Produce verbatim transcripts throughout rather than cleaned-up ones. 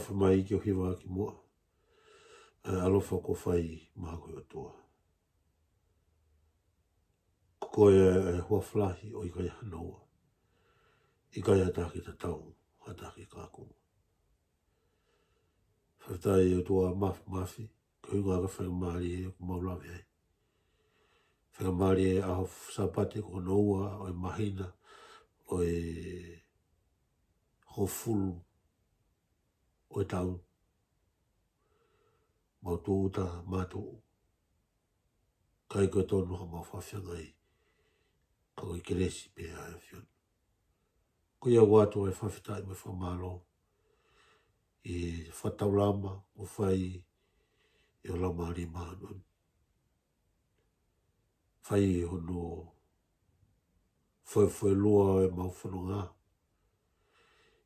Fai mai ke u hiva ki muʻa ʻa e ʻaloʻofa kuo fai maʻa koe ʻe he ʻOtua. Ko koe ʻa e huafa lahi ʻo ʻikai hano ua, ʻikai ha taha ke tatau, ha taha ke kākuna. Fakafetaʻi ʻOtua Māfimafi, koeʻuhi ko e faingamālie ʻoku mau lave ai. Faingamālie ʻaho Sāpate ko hono ua ʻo e māhina ʻo e hongofulu ʻo e taʻu. Mau tūʻuta, mau tuʻu. ʻIkai ko e tonu haʻamau fafanga ai, ka ko e kelesi pē ʻa e ʻAfiona. Ko ia ʻoku ʻoatu ai e fakafetaʻi mo e fakamālō ʻi he fakataulama kuo fai ʻe ho Laumālie Māʻoniʻoni. Fai hono foefoelua ʻo ʻemau fononga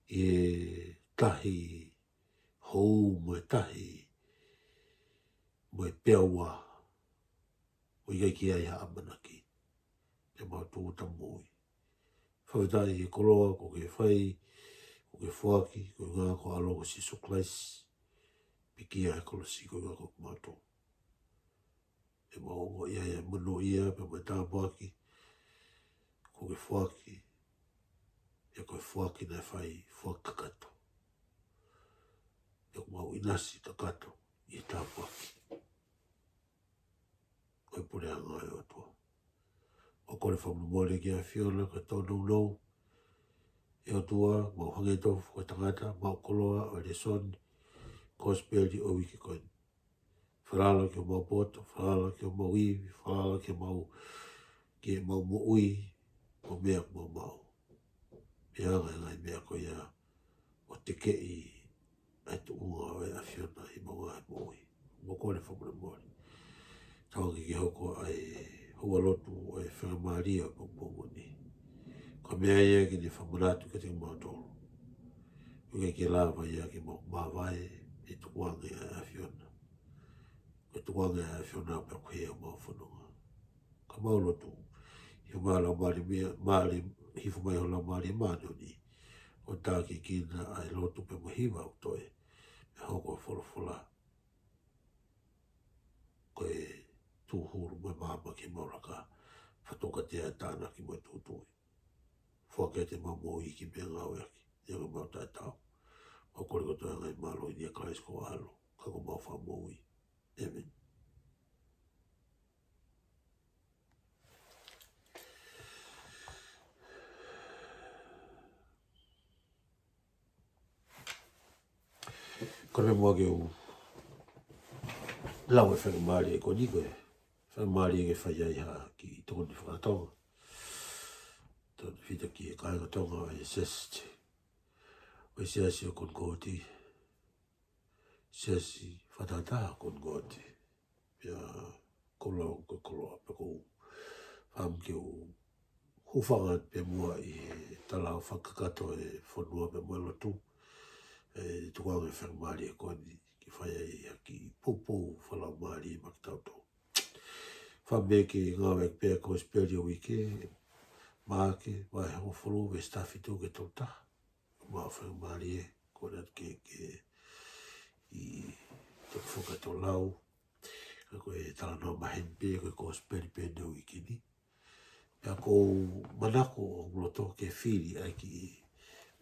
ʻi he tahi hou mo e tahi mo e peaua, ʻoku ʻikai ke ʻi ai ha ʻamanaki. Te mau tūʻuta moʻui. Fakafetaʻi he koloa kuo ke fai, kuo ke foaki, koeʻuhi ko ho ʻAlo ko Sīsū Kalaisi, pekia he kolosi koeʻuhi ko kimautolu. ʻE mau ongoʻi ai e monūʻia pea mo e tāpuaki kuo ke foaki, he ko e foaki naʻe fai, foaki kakato. He ʻoku mau ʻinasi kakato ʻi he tāpuaki ʻo e puleʻanga ʻo e ʻOtua. ʻOku kole fakamolemole ki he ʻAfiona ko e tōnounou, ʻe ʻOtua, mau hangē tofu ko e tangata, mau koloa ʻo e lēsoni kosipeli ʻo e uike ko eni. Falala ki homau poto, falala ki homau ivi, falala ki homau, ki heʻemau moʻui, ʻo e meʻa ʻoku mau maʻu. Pea hanga ʻe he ngaahi meʻa ko ia ʻo tekeʻi ʻa e tuʻunga ʻo e ʻAfiona ʻi heʻemau ngaahi moʻui. Mau kole fakamolemole. Tauange ke hoko ʻa e houa lotu ʻo e faingamālie ʻo e pongipongi ni ko e meʻa ia ke ne fakamanatu kiate kimautolu ʻoku ʻikai ke lava ia ke mau mavae e tukuange ʻa e ʻAfiona. Ko e tukuange ʻa e ʻAfiona pea ko e hā ʻemau fononga. Ka mau lotu, hifo mai ho Laumālie mea, mālie, hifo mai ho Laumālie Māʻoniʻoni ʻo tākiekina ʻa e lotu pea mo e hiva ʻoku toe, ʻe hoko e folofola ko e tūhulu mo e maama ki heʻemau laka, fakatoukatea e tānaki mo e tūtuuʻi. Foaki atu ʻemau moʻui ke mau ngāueʻaki, ʻi heʻemau taʻetaau. Mau kole kotoa e ngaahi mālohi ni ʻia Kalaisi ko ho ʻAlo, ka ko homau Fakamoʻui. ʻĒmeni. Kole muʻa ke u lau e faingamālie ko eni, ko e faingamālie ke fai ai ha kiʻi tokoni fakatonga. Tau fita ki he kāinga Tonga ʻo e siasi, ʻo e siasi ʻo Konikoti, siasi fakatahataha ʻo Konikoti. Pea ʻoku ou lau ko e koloa pea ʻoku ou fakaʻamu ke u hūfanga pē muʻa ʻi he tala fakakakato e fonua pea mo e lotu, ʻe tukuange e faingamālie ko eni ke fai ai ha kiʻi poupou fakalaumālie maʻa kitautolu. Fakaʻamu ke ngāueʻaki pē e kosipeli ʻo e uike, Maʻake, vahe hongofulu, veesi taha fitu ki he tolu taha. Mau faingamālie, kole atu ke, ke ʻi he toki foki atu ʻo lau, ka ko e talanoa maheni pē, ko e kosipeli pē ʻo e uike ni. Pea ʻoku ou manako ʻi hoku loto ke fili ʻa e kiʻi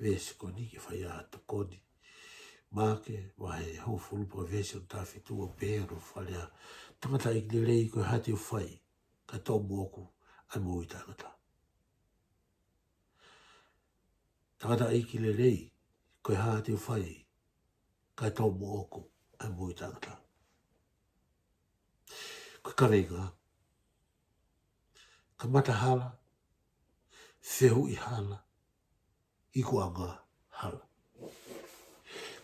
veesi ko eni ke fai ai ha tokoni. Maʻake, vahe hongofulu pea veesi hono taha fitu ʻoku pehē hono fakalea: Tangataʻeiki lelei, ko e hā te u fai, kae toʻo moʻoku ʻa e moʻui taʻengata? Tangataʻeiki lelei, ko e hā te u fai, kae toʻo moʻoku ʻa e moʻui taʻengata? Ko e kaveinga, kamata hala, fehuʻi hala, ikuʻanga hala.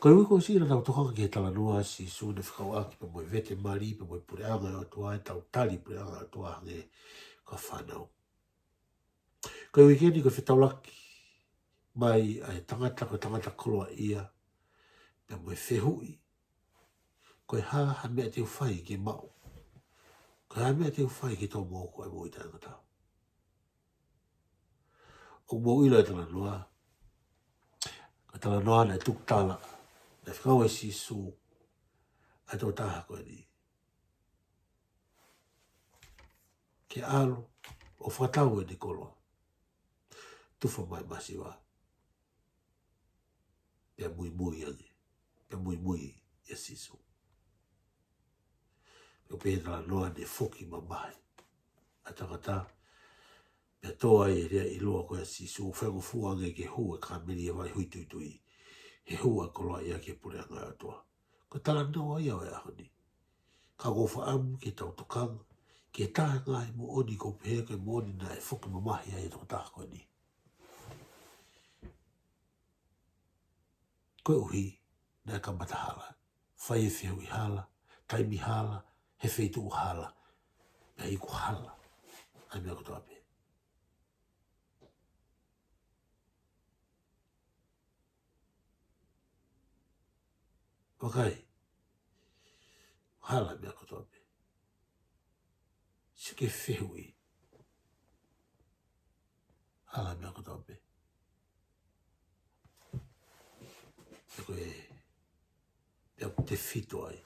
Ko e uike kuo ʻosi naʻa tau tokanga ki he talanoa ʻa Sīsū naʻe fekauʻaki pea mo e vete mali pea mo e puleʻanga ʻo e ʻOtua, ʻetau tali puleʻanga ʻo e ʻOtua hangē ko e fānau. Ko e uike ni ko e fetaulaki mai ʻa e tangata, ko e tangata koloaʻia, pea mo e fehuʻi: Ko e hā ha meʻa te u fai ke maʻu? Ko e hā ha meʻa te u fai ke toʻo moʻoku ʻa e moʻui taʻengata? ʻOku mou ʻilo e talanoa. Ko e talanoa naʻe tuku tala, Naʻe fekau ʻe Sīsū ʻa e tokotaha ko eni ke ʻalu ʻo fakatau ʻene koloa, tufa mai masiva, pea muimui ange, pea muimui ʻia Sīsū. Pea pehē talanoa naʻe foki mamahi ʻa e tangata, pea tō ai e lea ʻiloa ko ia ʻa Sīsū, faingofua ange ke hū e kāmeli he vai huituitui, he hū ʻa e koloa ia ki he puleʻanga ʻo e ʻOtua. Ko e talanoa ia ʻo e ʻaho ni. Ka ʻoku ou fakaʻamu ke tau tokanga ki he taha e ngaahi moʻoni ʻoku ou pehē ko e moʻoni naʻe foki mamahi ai e tokotaha ko eni. Koeʻuhi naʻe kamata hala, fai e fehuʻi hala, taimi hala, he feituʻu hala, pea iku hala ʻa e meʻa kotoa pē. Vakai, hala e meʻa kotoa pē. Sio ki he fehuʻi. Hala e meʻa kotoa pē. Pea ko e, pea ʻoku tefito ai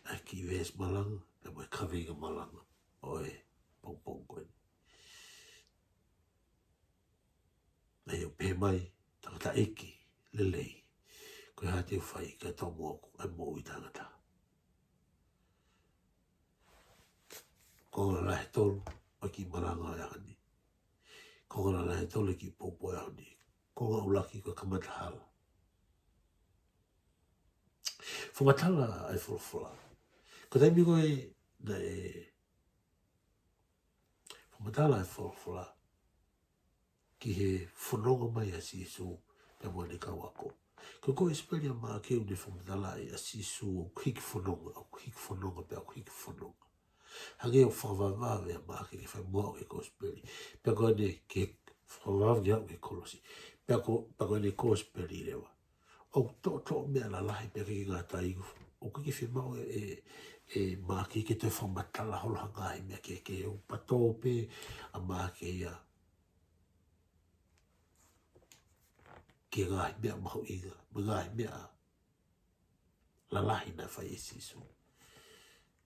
ʻa e kiʻi veesi malanga, pea mo e kaveinga malanga ʻo e pongipongi ko eni. Naʻe ʻio pē mai, tangataʻeiki lelei, ko e hā te u fai kae tomuʻa ʻa e moʻui taʻengata. Konga lalahi ʻe tolu ʻo e kiʻi malanga ʻo e ʻaho ni. Konga lalahi ʻe tolu ʻo e kiʻi poupou ʻo e ʻaho ni. Konga ʻuluaki ko e kamata hala. Fakamatala ʻa e folofola. Ko e taimi ko ē naʻe fakamatala ʻa e folofola ki he fononga mai ʻa Sīsū pea mo ʻene kau ako. Ko e Kosipeli ʻa Maʻake ʻoku ne fakamatalaʻi ʻa Sīsū ʻoku hiki fononga, ʻoku hiki fononga, pea ʻoku hiki fononga. Hangē ʻoku fakavavevave ʻa Maʻake ke fai mo au he Kosipeli. Pea ko ʻene ke fakavavevave au he kolosi. Pea ko, pea ko ʻene Kosipeli leva ʻoku toʻotoʻo meʻa lalahi pea ʻikai ke ngata ai, ʻoku ʻikai ke fiemaʻu ʻe, ʻe, ʻe Maʻake ke toe fakamatala holo ha ngaahi meʻa kehekehe, ʻoku patō pē ʻa Maʻake ia ki he ngaahi meʻa mahuʻinga, mo e ngaahi meʻa lalahi naʻe fai ʻe Sīsū.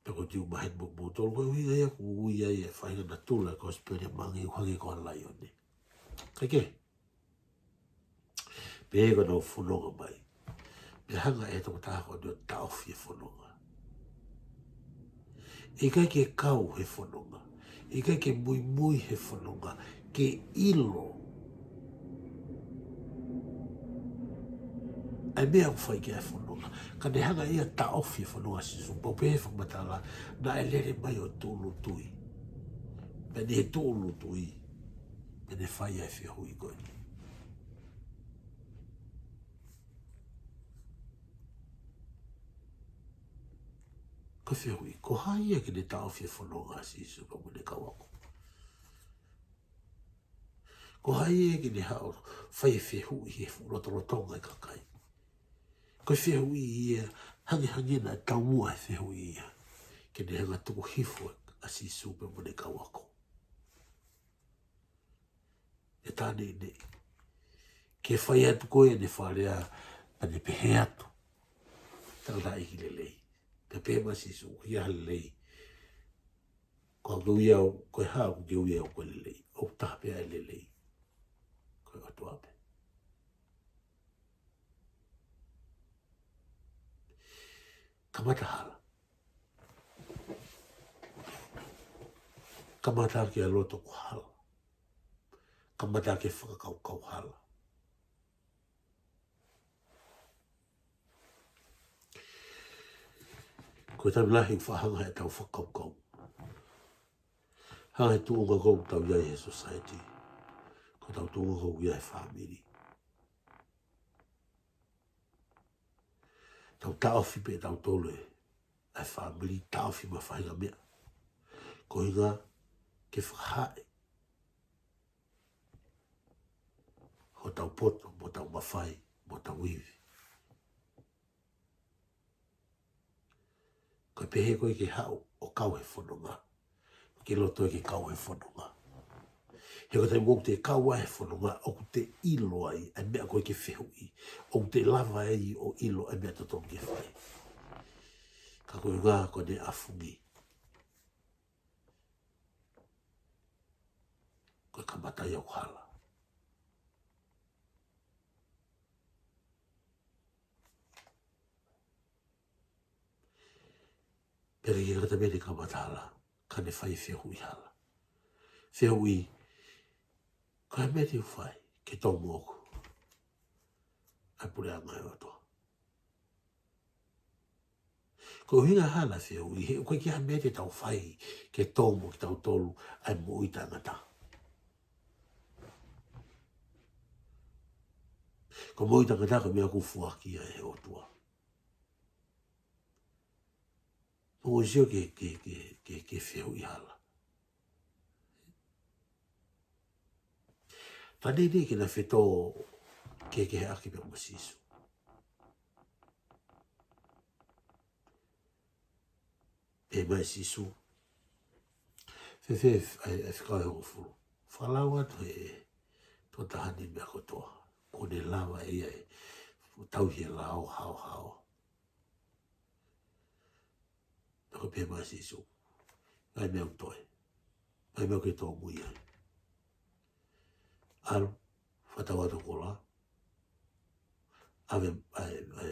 Pea ʻoku ou tui ʻoku maheni mo kimoutolu, ko e ʻuhinga ia ʻoku ui ai e faʻahinga natula e Kosipeli ʻa Maʻake ʻo hangē ko ha laione. Kae kehe, pea ko ʻenau fononga mai, pea hanga ʻe he tokotaha ko eni ʻo taʻofi e fononga. ʻIkai ke kau he fononga, ʻikai ke muimui he fononga, ke ʻilo ʻa e meʻa ʻoku fai ki ai e fononga. Ka ne hanga ia ʻo taʻofi e fononga ʻa Sīsū, pau pē he fakamatala, naʻe lele mai ʻo tūʻulutui. Pea ne tūʻulutui, pea ne fai ʻa e fehuʻi ko eni. Ko e fehuʻi, ko hai ia ke ne taʻofi e fononga ʻa Sīsū pea mo ʻene kau ako? Ko hai ia ke ne haʻu ʻo fai e fehuʻi he fuʻu lotolotonga e kakai? Ko e fehuʻi ia, hangehangē naʻe taumuʻa he fehuʻi ia ke ne hanga ʻo tuku hifo ʻa Sīsū pea mo ʻene kau ako. ʻE tā neʻineʻi ke fai atu ko ē ʻene fakalea, pea ne pehē atu, tangataʻeiki lelei. Pea pehē mai ʻa Sīsū, ʻoku ʻi ai ha lelei? Ko au ke ui au, ko e hā ʻoku ke ui au ko e lelei? ʻOku taha pē ʻa e lelei, ko e ʻOtua pē. Kamata hala. Kamata ʻaki ʻa e loto ko hala. Kamata ʻaki e fakakaukau hala. Ko e taimi lahi ʻoku faʻa hanga ʻe heʻetau fakakaukau, hanga ʻe he tuʻunga ʻoku tau ʻi ai he society, ko ʻetau tuʻunga ʻoku ʻi ai he fāmili, tau taʻofi pē ʻe tautolu ʻa e fāmili, taʻofi mo e faʻahinga meʻa, ko e ʻuhinga ke fakahaaʻi hotau poto, mo hotau mafai, mo hotau ivi. Ko e pehē ko ē ke haʻu ʻo kau he fononga, ke loto ke kau he fononga. He ko e taimi ʻoku te kau ai he fononga, ʻoku te ʻilo ai ʻa e meʻa ko ē ke fehuʻi. ʻOku te lava ai ʻo ʻilo ʻa e meʻa totonu ke fai. Ka ko e ʻuhinga ko ʻene ʻafungi, ko e kamata ia ʻoku hala. Pea ʻikai ke ngata pē ʻene kamata hala, ka ne fai fehuʻi hala. Fehuʻi, ko e hā e meʻa te u fai ke tō moʻoku ʻa e puleʻanga ʻo e ʻOtua? Ko e ʻuhinga hala fehuʻi, he ʻoku ʻikai ke ʻi ai ha meʻa te tau fai ke tō mo kitautolu ʻa e moʻui taʻengata. Ko e moʻui taʻengata ko e meʻa ʻoku foaki ia ʻe he ʻOtua. Mou sio ki he, ki he, ki he, ki he, ki he fehuʻi hala. Taimi ni ke na fetōkehekeheʻaki pea mo Sīsū. Pehē mai ʻe Sīsū, fēfē ʻa e, ʻa e fekau ʻe hongofulu? Fakalau atu ʻe he tokotaha ni e meʻa kotoa. Kuo ne lava ʻe ia ʻo tauhi e lao haohaoa. Pea ko e pehē mai ʻe Sīsū, ngaahi meʻa ʻoku toe. Ngaahi meʻa ʻoku ke tōmui ai. ʻAlu, fakatau atu ho koloa. ʻAve ʻa e, ʻa e,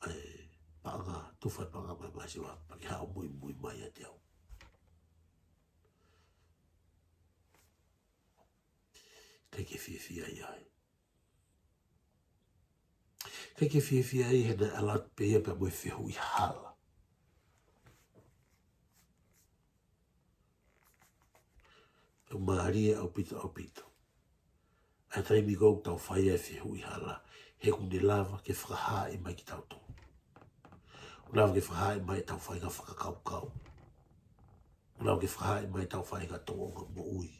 ʻa e paʻanga, tufa e paʻanga mai masiva, pea ke haʻu ʻo muimui mai ʻiate au. ʻIkai ke fiefia ia ai. ʻIkai ke fiefia ai he naʻe ʻalu atu pē ia pea mo e fehuʻi hala. Pea ʻoku mālie ʻaupito, ʻaupito ʻa e taimi ko ē ʻoku tau fai ai e fehuʻi hala, he ʻoku ne lava ke fakahaaʻi mai kitautolu. ʻOku lava ke fakahaaʻi mai ʻetau faʻahinga fakakaukau. ʻOku lava ke fakahaaʻi mai ʻetau faʻahinga tōʻonga moʻui.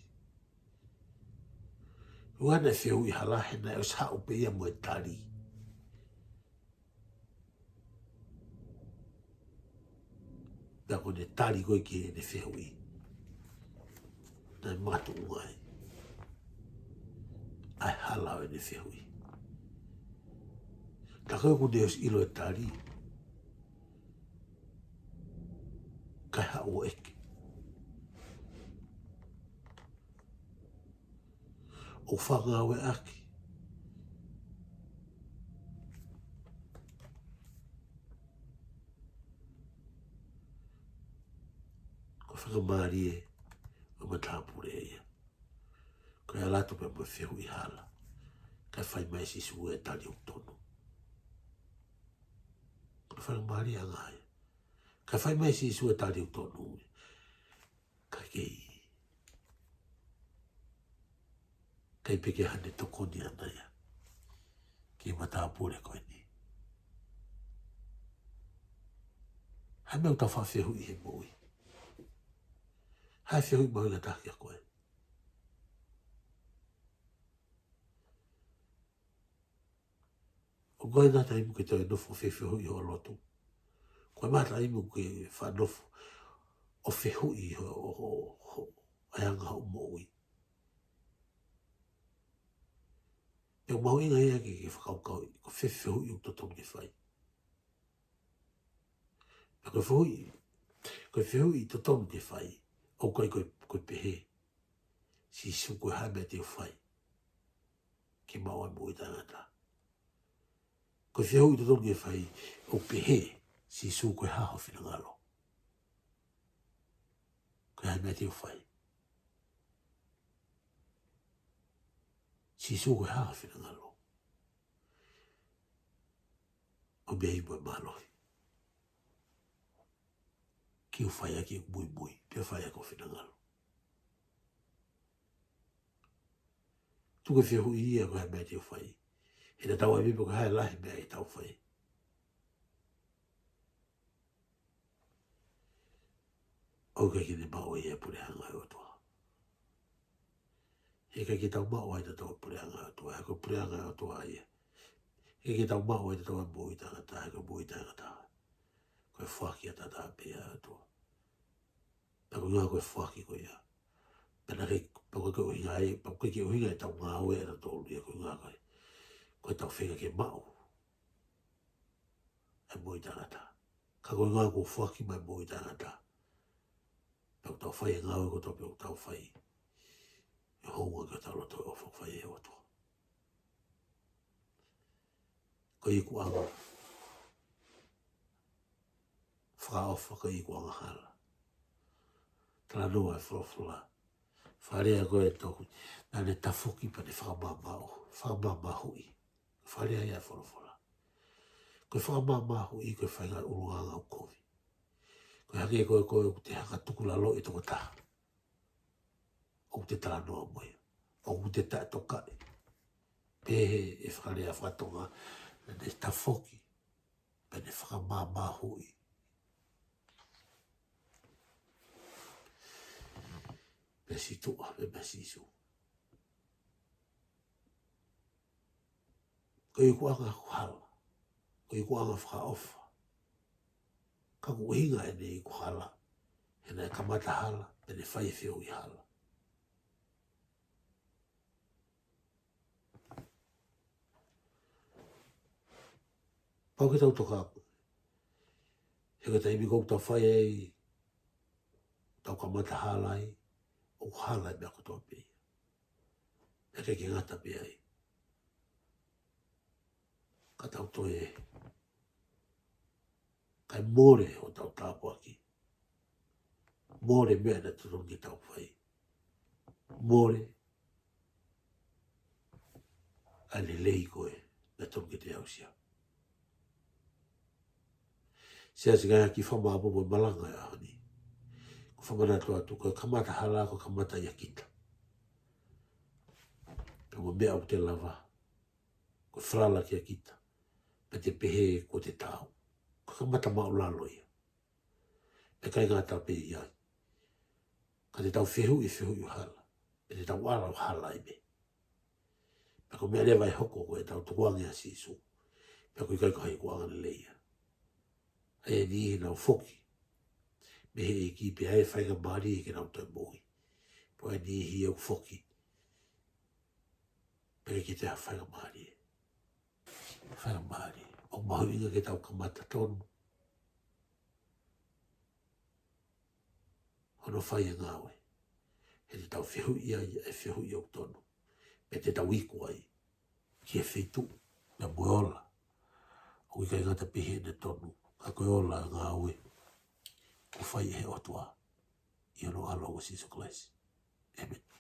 ʻUhinga e fehuʻi hala he naʻe ʻosi haʻu pē ia mo e tali. Pea ko ʻene tali ko ē ki heʻene fehuʻi, naʻe makatuʻunga ai ʻa e hala ʻo ʻene fehuʻi. Ka ko ē kuo ne ʻosi ʻilo e tali, kae haʻu ʻo ʻeke, ʻo fakangāueʻaki. Ko e faingamālie ʻo e matāpule ia. Ko e ʻalu atu pē mo e fehuʻi hala, kae fai mai ʻe Sīsū e tali ʻoku tonu. Ko e faingamālie ʻanga ia. Kae fai mai ʻe Sīsū e tali ʻoku tonu. Ka ʻikai, ʻikai pē ke ʻi ai haʻane tokoni ʻana ia ki he matāpule ko eni. Hā e meʻa ʻoku tau faʻa fehuʻi he moʻui? Hā e fehuʻi mahuʻinga taha kia koe? ʻOku ʻi ai ha taimi ʻoku ke toe nofo ʻo fefehuʻi hoʻo lotu? ʻOku ʻi ai ha taimi ʻoku ke faʻa nofo ʻo fehuʻi ho, ho, ho, ho, ʻa e anga hoʻo moʻui? Pea ʻoku mahuʻinga ia ke, ke fakakaukauʻi, ko e fē fehuʻi ʻoku totonu ke fai. Pea ko e fehuʻi, ko e fehuʻi totonu ke fai, ʻoku ʻikai ko e, ko e pehē, Sīsū, ko e hā e meʻa te u fai ke maʻu ʻa e moʻui taʻengata? Ko e fehuʻi totonu ke fai, ʻoku pehē, Sīsū, ko e hā ho finangalo? Ko e hā e meʻa te u fai? Sīsū, ko e hā ho finangalo? ʻO meʻa ʻi mo e mālohi ke u fai ʻaki ʻeku muimui, pea fai ʻaki ho finangalo. Tuku e fehuʻi ia ko e hā e meʻa te u fai. He tatau ai pē pe ko e hā e lahi e meʻa ʻe tau fai, ʻoku ʻikai ke ne maʻu ia e puleʻanga ʻo e ʻOtua. He ʻikai ke tau maʻu ai tautolu e puleʻanga ʻo e ʻOtua, he ko e puleʻanga ʻo e ʻOtua ia. He ʻikai ke tau maʻu ai tautolu e moʻui taʻengata, he ko e moʻui taʻengata ko e foaki ʻataʻatā pē ia ʻa e ʻOtua. Pea ko e ʻuhinga ko e foaki ko ia, pea naʻe ʻikai, ʻOku ʻikai ke ʻuhinga ai, pea ʻoku ʻikai ke ʻuhinga ʻetau ngāue ʻatautolu ia, ko e ʻuhinga ko e, ko ʻetau feinga ke maʻu ʻa e moʻui taʻengata. Ka ko e ʻuhinga kuo foaki mai e moʻui taʻengata, pea ʻoku tau fai e ngāue kotoa pē ʻoku tau fai ʻi he hounga ki hotau loto ʻo fai ʻe he ʻOtua. Ko e ikuʻanga fakaʻofa, ko e ikuʻanga hala. Talanoa e folofola. Fakalea ko e toku, naʻa ne tafoki pea ne fakamāmāhu-, fakamāmāhuʻi. Fakalea ia e folofola. Ko e fakamāmāhuʻi, ko e faʻahinga ʻulungaanga ʻoku kovi. Ko e hangē ko e, ko e ʻoku te hanga ʻo tukulaloʻi e tokotaha ʻoku te talanoa mo ia, ʻoku te taʻetokaʻi. Pehē e fakalea faka-Tonga, naʻa ne tafoki, pea ne fakamāmāhuʻi. Pea situʻa, pea, pea Sīsū. Ko e ikuʻanga hala, ko e ikuʻanga fakaʻofa. Ka ʻoku ʻuhinga ʻene iku hala, he naʻe kamata hala, pea ne fai e fehuʻi hala. Pau ke tau toka atu. He ko e taimi ko ē ʻoku tau fai ai, tau kamata hala ai, ʻoku hala e meʻa kotoa pē ia. Pea ʻikai ke ngata pē ai, ka tau toe, kae mole hotau tāpuaki. Mole meʻa naʻe totonu ke tau fai. Mole ʻa e lelei ko ē naʻe totonu ke te aʻusia. Siasi, ngaahi fakamāʻopoʻopo e malanga ʻo e ʻaho ni. Ko e fakamanatu atu, ko e kamata hala, ko e kamata ʻia kita. Pea mo e meʻa ʻoku te lava, ko e falala kia kita, pea te pehē kuo te taau. Ko e kamata māʻulalo ia. Pea ʻikai ngata pē ai, ka te tau fehuʻi e fehuʻi hala, pea te tau ala ʻo hala ai pē. Pea ko e meʻa leva ʻe hoko ko ʻetau tukuange ʻa Sīsū, pea ʻoku ʻikai ko ha ikuʻanga lelei ia. ʻA e niʻihi naʻa nau foki mei he ʻEiki pea ʻi ai e faingamālie ke nau toe moʻui. Pea ʻa e niʻihi ʻoku foki pea ʻikai ke toe ʻi ai ha faingamālie. Faingamālie. ʻOku mahuʻinga ke tau kamata tonu hono fai e ngāue. He te tau fehuʻi ai e fehuʻi ʻoku tonu. Pea te tau iku ai ki he feituʻu pea mo e ola ʻoku ʻikai ngata pē heʻene tonu, ka ko e ola e ngāue kuo fai ʻe he ʻOtua ʻi hono ʻAlo ko Sīsū Kalaisi. ʻĒmeni.